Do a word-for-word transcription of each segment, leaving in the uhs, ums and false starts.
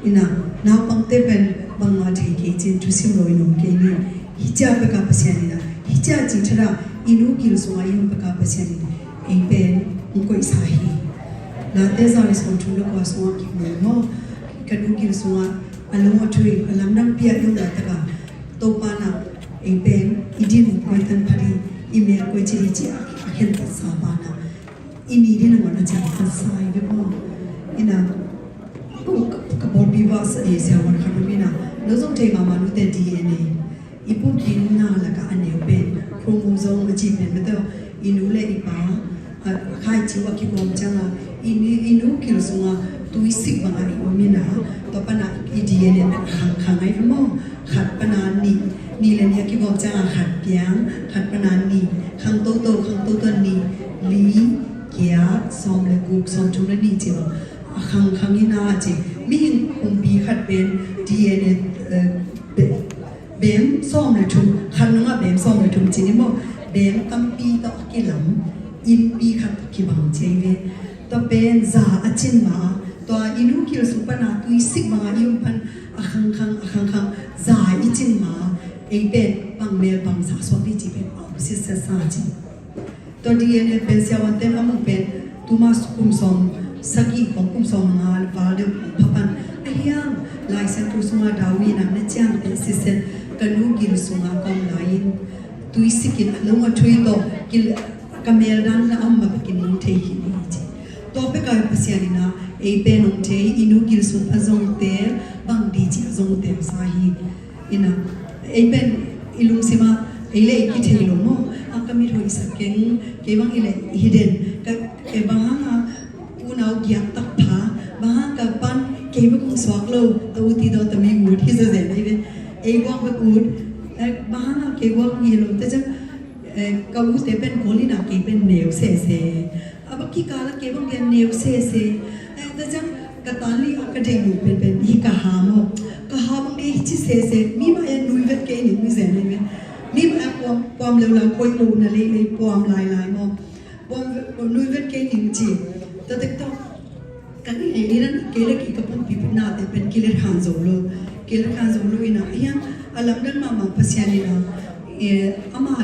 Ina, naupangte pen bangmah thei kei cin thusim lo in om kei ni. Hicia peka Pasian ina, hicia cin thada i nu gil sunga i om peka Pasian ina, ei pen hong koihsa hi. Late za le sawm thum le kua sunga kimu maw, ka nu gil sunga a lung a thui a lamdang pia i om laitaka Topa na ei pen i din koi tan phadi, i mel koi cili ci a khen tatsa pana i ni din a ngon a ciang tatsa i ve maw. Ina, ka bawlpi va sa i siavuan khat um ina, no zong thei mama nute D N A i pumpi na laka a neu pen chromosome a ci pen mete i nu le i pa a khai ci wa kibawm cianga i nu gil sunga tui sik banga i om ina, tua pana i D N A pen khang khang ai ve maw. Khat pana ni, ni le ni a kibawm cianga khat piang, khat pana ni, khang toto, khang toto ni, li, giat, sawm le guk, sawm thum le ni ci bang a khang khang ina ci. Mihing kumpi khat pen D N A, eh, be- beem sawm le thum, khat nunga beem sawm le thum ci ni maw. Beem tampi tawh a kilam, innpi khat tawh kibang ci ei ve. Tua pen za a cin ma, tua i nu gil sung pana tui sik banga i om pan a khang khang, a khang khang, za i cin ma, ei pen pang mel pang sa suak di ci pen a om sitset sa ci. Tua D N A pen siavuanten a mu pen tuma kum sawm sagih khong, kum sawm nga val deuh pha pan a hiang. Lai Siangtho sunga David in a na ciamteh sitset ka nu gil sunga ka om lai-in tui sikin a lung a thui tawh gil ka mel dan na om ma bekin nong thei hi ni ci. Tua peka Pasian ina ei pen nong thei i nu gil sung a zongte bang di ci a zongte sa hi. Ina, ei pen i lungsima ei le i kithei lo maw. A ka mit hoih sak keng, kei bang i le i hi den. Ka, kei bang hanga unau giak tak pha, bang hanga ka pan kei bang kong suak lo, ta uti daw ta mi ut hi zazen ei ve. Ei guak bek ut, eh, bang hanga kei guak hi lo ta ciang, eh, ka ute pen kawl ina kei pen neu sese. A bang kikal a kei bang dia neu sese. Eh, ta ciang ka tan li a ka deih lo penpen hi ka ha maw. Ka ha bang dia hici sese. Mi mah a nui vet kei ning mi zen hi ve. Mi mah a puam, puam leu la koih lo na lei lei puam lai lai maw. Puam ve-, puam nui vet kei ning ci. Ta tek tawh. Ka ni ei ni nan kei le kei ka pumpi pen nate pen kilet khan zo lo. Kilet khan zo lo ina. Hiang a lamdang mahmah Pasian ina. Eh, ama,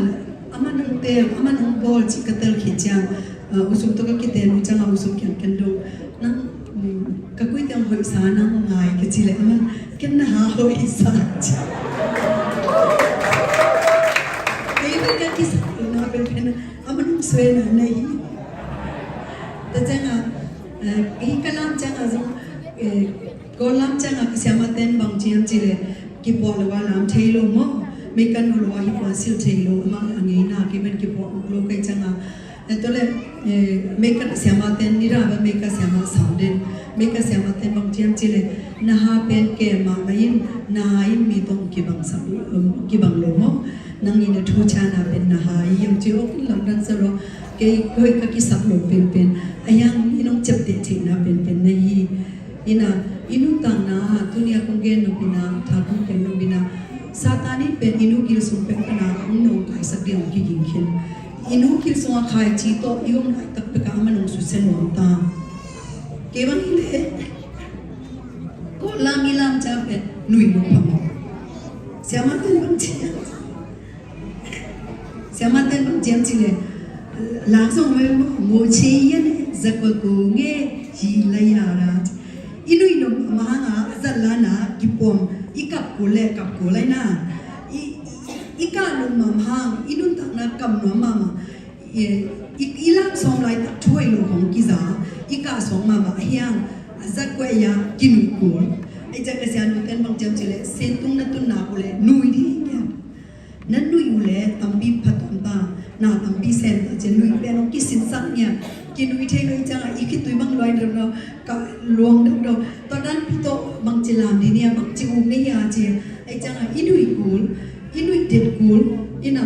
ama nong tel, ama nong bawl ci ka tel khit ciang, uh, usum tawh ka kiten uh ciang a usum kiang ken dong. Nang, mm, ka kuiteng hoih sa nang ngai ka ci le ama ken na ha hoih sa ci. Kei pen ka kisa na pen pen ama nong suai na na hi. Ta ciang a, eh, hi ka lam ciang a zong, eh, Kawl lam ciang a ka siamaten bang ciam ci le kipuah lo a lam thei lo maw. Meikan no lo a hi pua sil thei lo, amah a ngeina kei pen kipuah uk lo kei ciang a. Eh, tua le, eh, Meikan siamaten ni ra ba Meikan siama sam den. Meikan siamaten bang ciam ci le na ha pen kem mah mah in, na ha in mi tawh kibang sam, um, kibang lo maw. Nang in a thu ciang a pen na ha i yam ci uk lamdang sa lo. Kei hoih ka kisak lo penpen. A hiang i nong ciapteh theihna penpen na hi. Ina, i nuntakna, tuni a kong gen nopina, tha kong gen nopina, Satan in pen i nu gil sung pek pana hong nong kaisak ding hong kiging khin. I nu gil sunga khaici tawh i om laitak peka ama nong susia nuam ta. Kei bang hi le, ko lam i lam ca pen nui nong phamawh. Siamaten bang ci. Siamaten bang ciam ci le, lang song mai mo, mo che yan, zakwa ko nge, hi la ya ra. I nui nong ma hanga, a zat la na, kipuam, i kap ko le, kap ko lai na. I, i, i ka nong ma hang, i nuntakna kam nong ma ma. I, i, i lang sawm laitak thuai lo hong kiza, i ka sawm ma ma hiang, a zat ko ya, kinui ko. Ai zat ka sia nuten bang ciam ci le, sentung na tun na ko le, nui di ngiat. Na nui uh le tampi pha tuam ta, na tampi sem ta, cia nui pen hong kisinsak nia, kinui thei lo i ciang a, i khitui bang luai deuh lo, ka luang deuh lo, tua dan pi tawh bang ci lam di nia, bang ci um ngei a cia, ai ciang a, i nui kul, i nui det kul, ina,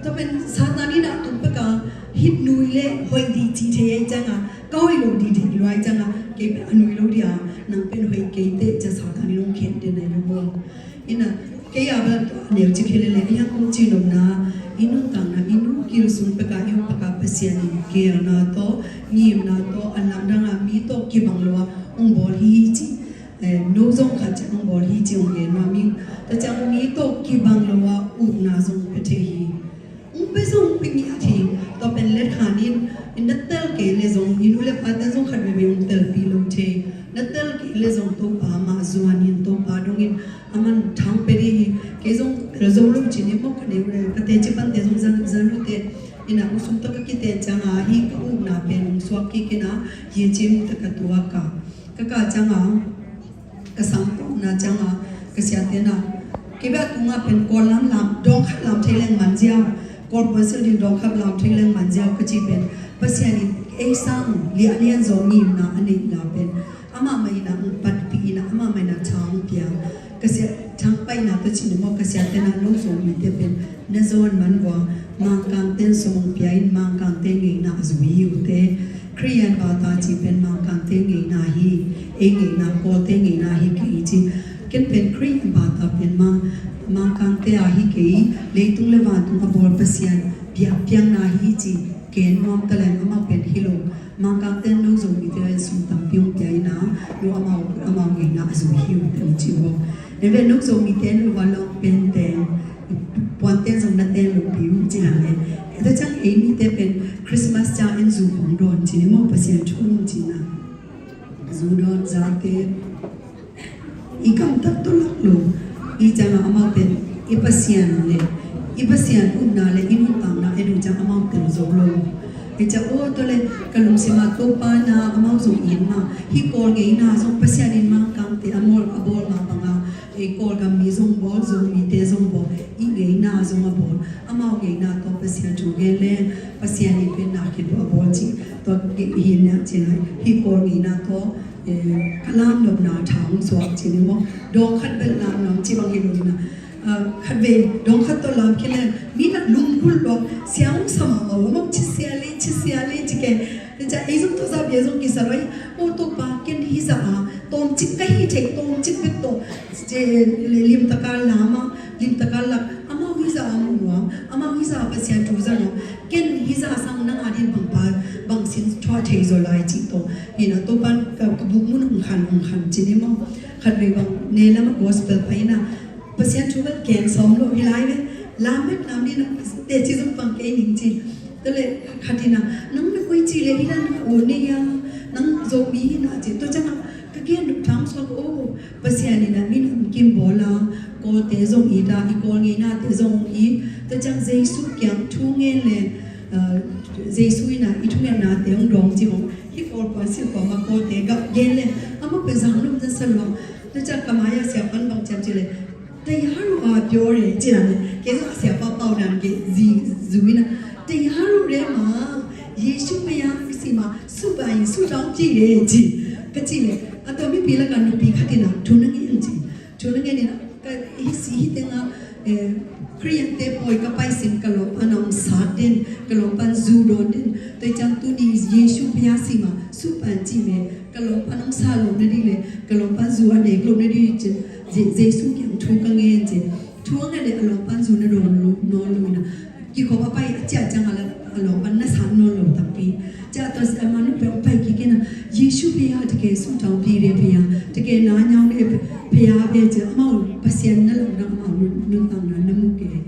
tua pen Satan ina tung peka, hih nui le hoih di ci thei ai ciang a, ka hoih lo di di luai ciang a, kei pen a nui lo di a, nang pen hoih kei te, cia Satan in hong khen den ai lo bo. Ina, kei a bel a neu cik hi lele, a hiang kong ci nopna, i nuntakna, i nu gil sung peka, i hong peka Pasian in geelna tawh, ngimna tawh, a lamdang a mi tawh kibang lo a, hong bawl hi ci. Eh, no zong khat ciang hong bawl hi ci hong gen nuam ing. Tua ciang mi tawh kibang lo a ukna zong pia thei hi. Hong pia zong hong pia ngiat hi. Tua pen let khan in, in na tel kei le zong, i nu le pate zong khat veve hong telpih lo thei. Na tel kei le zong Topa mah zuan in, Topa dongin a man thang pia ding hi. Kei zong tel zo lo ci ni maw, ka neu le ka teci pante zong zan, zan lo te. Ina u sung tawh ka kiten ciang a, hih ka ukna pen hong suak kik in a, hi cim tawh ka tuak a. Ka kah ciang a, ka sang tawpna ciang a, ka siate na, kei beh a tung a pen Kawl lam lam, dawng khat lam thei leng man ziau, Kawl puan sil ding dawng khat lam thei leng man ziau ka ci pen, Pasian in ei sang liahlian zaw ngimna a neihna pen, amah mah in a hong patpih in a, amah mah in a thang pia. Ka sia, thang paina tawh ci ni maw, ka siate na, no Zomite pen na zawn man vua, Mangkangten sawm pia in Mangkangte ngeina a zui hi uh te. Khristian bata ci pen Mangkangte ngeina hi, ei ngeina, Kawlte ngeina hi kei ci. Ken pen Khristian bata pen Mang, Mangkangte a hi kei, leitung le vantung a bawl Pasian biakpiakna hi ci. Ken nuam ta leng amau pen hi lo. Mangkangte no Zomite in sum tampi hong pia in a, no amau, amau ngeina a zui hi uh te hong ci uh. Eve no Zomite no va lawng pen te, puante zong na ten lo pi uh ci na le. Tua ciang ei mite pen Christmas ciang in zu hong dawn ci ni maw, Pasian thu hong ci na. Zu dawn zate. I gamtat tawh lak lo. I ciang a amau pen i Pasian le i Pasian upna le i nuntakna en uh ciang amau tel zo lo. I ciang aw tua le ka lungsim a Topa na amau zong i in ma, hih Kawl ngeina zong Pasian in Mangkangte a mawl a bawl ma bang a, ei Kawlgam mi zong bawl, Zomite zong bawl, i ngeina zong a bawl. Amau ngeina tawh Pasian thu gen le Pasian in pen na khit a bawl ci. Tua hi na ci na hih Kawl ngeina tawh Eh, ka lamnopna tha hong suak ci ni maw. Dawng khat bel lamnop ci bang hi lo na. Ah, khat vei dawng khat tawh lam khin le mi na lunggulh lo, sia hong sa mahmah lo maw, ci sia le, ci sia le ci ke. Tua ciang ei zong tua zah bia zong kisa lo hi. Aw Topa, ken hih zah a tawmcik ka hih theih, tawmcik bek tawh, eh, limtak a lam a, limtak a lak, amau hih zah a mu nuam, amau hih zah a Pasian thu za nuam. Ken hih zah sang nang a ding bang pa, bang sin thuah thei zaw lai cih tawh. Hi na, Topa'n ka, ka buk mun hong khan, hong khan ci ni maw. Khat vei bang, ne lam a gospel pai na, Pasian thu bel ken sawm lo hi lai ve. Lam bek lam ni na, teci zong pang kei ning ci. Tua le, khat hi na, nang na koi ci le, hi na na o ne ya, nang Zomi hi na ci. Tua ciang a, ka gen duk thang suak o, Pasian in a minam kim bawl a, Kawlte zong it a, i Kawl ngeinate zong it. Tua ciang Jesu kiang thu ngen le, ah, Jesu in a i thungetnate hong dawng ci hong. Hih Kawl kuan sil kuan ma Kawlte gah gen le, amah pen zang lum zan sa lua. Tua ciang ka mai a siapa'n bang ci hiam cih le, တရားတော်ကပြောတယ် ci na le. Kei zong a siapa pau nan kei zi zu in a, တရားတော်ထဲမှာ ယေရှုဘုရားဆီမှာ ဆုပန်ရင် ဆုတောင်းပြည့်တယ် ci. Ka ci le, a tua mipi lakah nupi khat in a thu na ngen ci. Thu na ngen in a, ka hih si hih teng a, eh, Khristiante pawi ka pai sin ka lawmpa na hong sat den, ka lawmpa zu dawn den. Tua ciang tuni Jesu ဘုရားဆီမှာ ဆုပန်ကြည့်မယ်. Ka lawmpa hong sat lo na ding le, ka lawmpa zu a nek lo na ding cin, Je-, Jesu kiang thu ka ngen cin. Thu a ngen le a lawmpa zu na dawn lo, nawn lo in a. Kikhop a pai a ciah ciang a la, a lawmpa na sat nawn lo takpi. Ciah tua si a ma nu pen hong pai kik in a, ယေရှုဘုရား တကယ်ဆုတောင်းပြည့်တယ်ဘုရား, တကယ်နာညောင်းတဲ့ဘုရားပဲ ကျ amau Pasian na lam na amau nun, nuntakna na mu kei.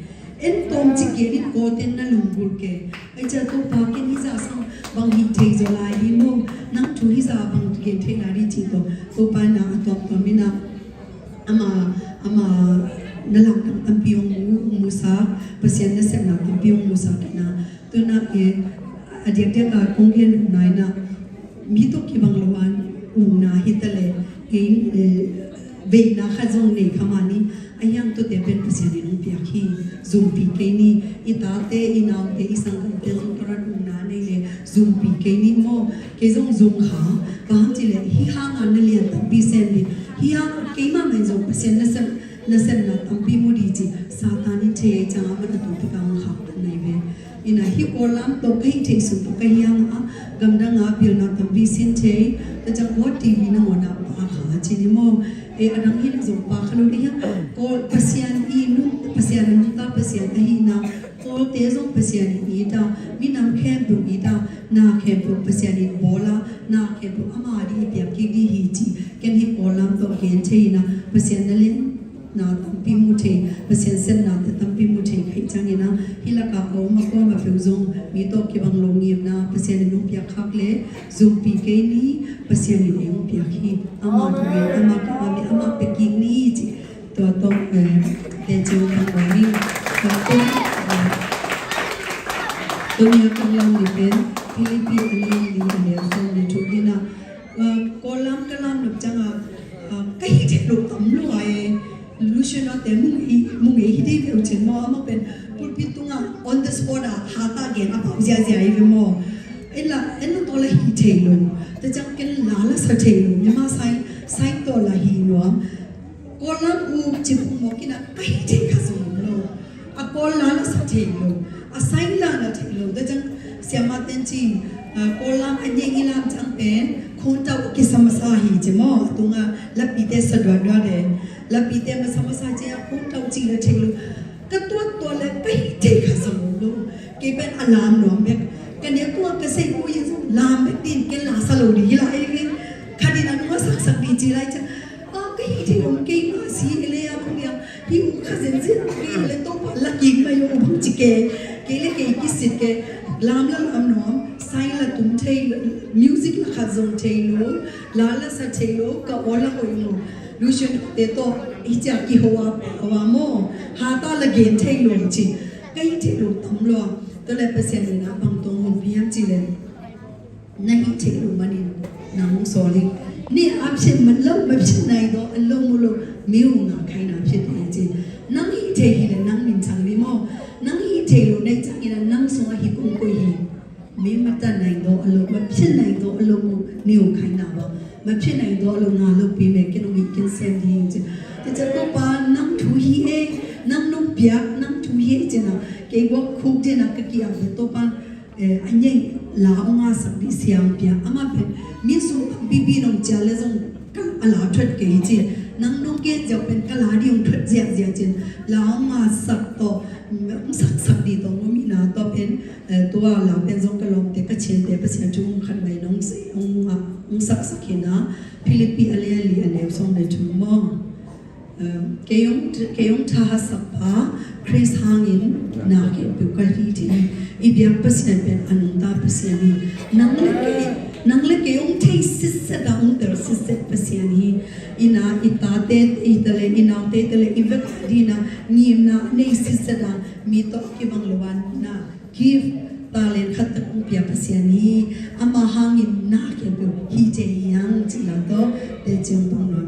En tawmcik kei ni Kawlte'n na lunggulh kei. Ai ca Topa ken hih zah sang bang hih thei zaw lai hi maw. Nang thu hih zah bang gen thei lai ding ci tawh. Topa na a tuamtuam in a ama, ama na lam tampi hong mu, hong musak. Pasian nasepna tampi hong musak in a. Tu na e, a diakdiak a kong gen nai na. Mi tawh kibang lo a ukna hi ta le, kei, eh, veina khat zong nei kha mah ni, a hiang tuate pen Pasian in hong piak hi. Zumpih kei ni, i tate, i naute, i sanggamte zong ka rat ukna nei le, zumpih kei ni maw, kei zong zum kha, bang hang ci le, hih hang a na lian tampi sem ni, hih hang a keimah mah in zong Pasian nasem, nasemna tampi mu di ci, Satan in thei ei ciang a man a tung tuk a hong khak tan nai ve. Ina hih Kawl lam tawh ka hih theih sung tawh ka hiang a, gamdang a pilna tampi sin thei, tua ciang Kawl T V nangawn a pha kha ci ni maw. E, a dang hi na zong pha kha lo ding hiang. Kawl Pasian i nu, Pasian a nungta Pasian ahihna, Kawlte zong Pasian in it a, minam khempeuh it a, na khempeuh Pasian in bawl a, na Ama ding i piak kik ding hi ci. Ken hih Kawllam tawh gen thei ina, Pasian na lianna tampi mu thei, Pasian sepnate tampi mu thei ka hih ciangina, hih lakah a om a kuamah peuh zong mi tawh kibang lo ngimna Pasian in hong piak khak leh zumpi kei ni. Pasian in ei hong piak hi. Ama thu gen, ama kingam hi, ama pia kik ni ci. Tua tawh, eh, teci hong pang ua hi. Tua tawh, eh, tuni a kan lam ni pen Philippi a lian li a neu sawm le thum hi na. Eh, Kawllam ka lam nop ciangah, eh, ka hih theih loh tam lo a, eh, Luciano te mu ngei, mu ngei hi ding ve uh cin maw, amah pen pulpit tungah on the spot ah hata gen a pau ziazia hi ve maw. Ei la, en tawh la hih thei lo. Tua ciang ken la la sa thei lo. Myanmar sign, sign tawh la hih nuam. Kawllam u ci phung mawk ina ka hih thei kha zong lo. A Kawl la la sa thei lo. A sign la la thei lo. Tua ciang siamah ten ci, a, Kawllam a nyei i lam ciang pen, khuntau kisa masa hi ci maw. A tungah lapite sa duaduat e. Lapite masa masa ci a khuntau ci la thei lo. Ka tuat tua le ka hih thei kha zong lo. Kei pen a lam nuam bek. Ka nek tua ka sei ko yin zong lam bek din ken la sa lo ding hi lai ve. Kha din a nua saksak ding ci lai ciang. A, ka hih thei om kei mah si e le a bang dia. Hih u kha zenzen kei le Topa la kik mai o bang ci ke. Kei le kei kisit ke. Lam la lam nuam. Sign la tum thei lo. Music la khat zong thei lo. La la sa thei lo. Ka aw la hoih lo. Luciano te tawh hih ciang kiho a pau a maw. Hata la gen thei lo ci. Ka hih thei lo tam lo a. Tua le Pasian in a bang tawh hong pia hiam ci le. Na hih thei lo manin na hong sawl hi. Ni a phiat man lo, ma phiat nai daw a lo mu lo. Mi u nga khai na phiat hi ci. Nang hih thei hi le nang min chang ni maw. Nang hih thei lo nei chang ina nang sungah hih kong koih hi. Mi mata nai daw a lo, ma phiat nai daw a lo mu, ni u khai na ba. Ma phiat nai daw a lo nga lo pi me ken ong i ken sem ding ci. Te ca ko pa nang thu hi e, nang nong piak, nang thu hi e ci na. Kei guak khuk dina ka ki ang te to pa, eh, a nyei la ong a sak di siang pia. Ama pen, mi sung bibi nong cia le zong ka a la thuat kei ci. Nang nong gen ziau pen ka la di ong thuat ziau ziau cin. La ong a sak to, ong sak sak di to, ong mi na to pen, Eh, tua la pen zong ka lawmte ka ciante Pasian thu hong khat mai nong sei, hong, ah, hong saksak hi na. Philippi a lian li a neu sawm le thum maw. Eh, kei hong, kei hong tha sak pa Khrist hangin na khempeuh ka hi thei hi. I biak Pasian pen a nungta Pasian hi. Nang le kei, nang le kei hong thei sitset a hong tel sitset Pasian hi. I na, i tate, i ta le, i naute ta le, i vek dina, ngimna, nei sitset a, mi tawh kibang lo a na. Gift, talent khat tak hong pia Pasian hi. Ama hangin na khempeuh hi thei hi hang ci la tawh teci hong pang nuam